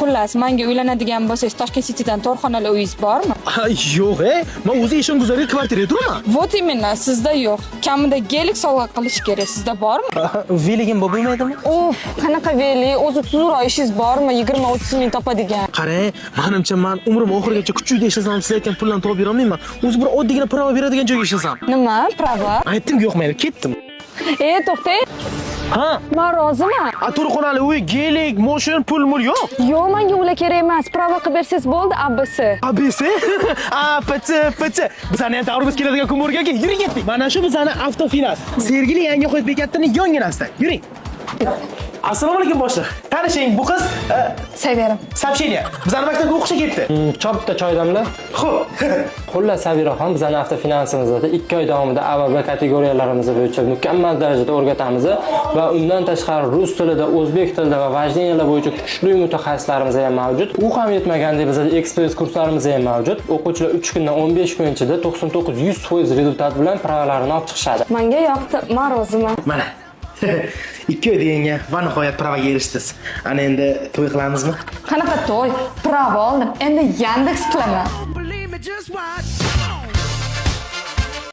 Xullas, menga uylanadigan bo'lsangiz, Toshkent Citydan to'rt xonali uyingiz bormi? Ha, yo'q, e. Men o'zi Eshonguzarga kvartirada turaman. Вот именно, sizda yo'q. Kamida Gelik sovg'a qilish kerak. Sizda bormi? Veligim bor bo'lmaydimi? Uf, qanaqa veli? O'zi tuzukroq ishingiz bormi? 20-30 ming topadigan. Qarang, manimcha man umrim oxirigacha kuch uyda ishlasam, siz aytgan pullarni topib berolmayman. O'zi bir oddiygina права beradigan joyga ishlasam. Nima? Права? Aytdim, yo'q, mayli, ketdim. E, to'xtang. Ha, Men roziman. a to'rt xonali uy, Gelik, moshin, pul mul yo'q. Yo'q, menga ular kerak emas. Права qilib bersangiz bo'ldi, ABC. A, B, C, A, P, C, P, C. Bizani ham davrimiz keladigan kun bo'lganki, yuring, ketdik. Mana shu bizani avtofinans. Sergeli yangi qo'yib bekatini yonginasida. Yuring. Assalomu alaykum, boshliq. Tanishing, bu qiz Severim. Сообщение. Bizani maktabga o'qishga ketdi. Chopda choy damla. Xo'p. Xullas, Sabiraxon, bizani avtofinansimizda 2 oy davomida A va B kategoriyalarimiz bo'yicha mukammal darajada o'rgatamiz va undan tashqari rus tilida, o'zbek tilida va вождения lar bo'yicha kuchli mutaxassislarimiz ham mavjud. U ham yetmagandek, bizda ekspress kurslarimiz ham mavjud. O'quvchilar 3 kundan 15 kun ichida 99-100% результат bilan права larini olib chiqishadi. Menga yoqdi. Men roziman. Mana. 2 oy deganga va nihoyat права ga erishdingiz. Ana endi to'y qilamizmi? Qanaqa to'y? Права oldim. Endi Yandex qilaman. Believe me, just watch.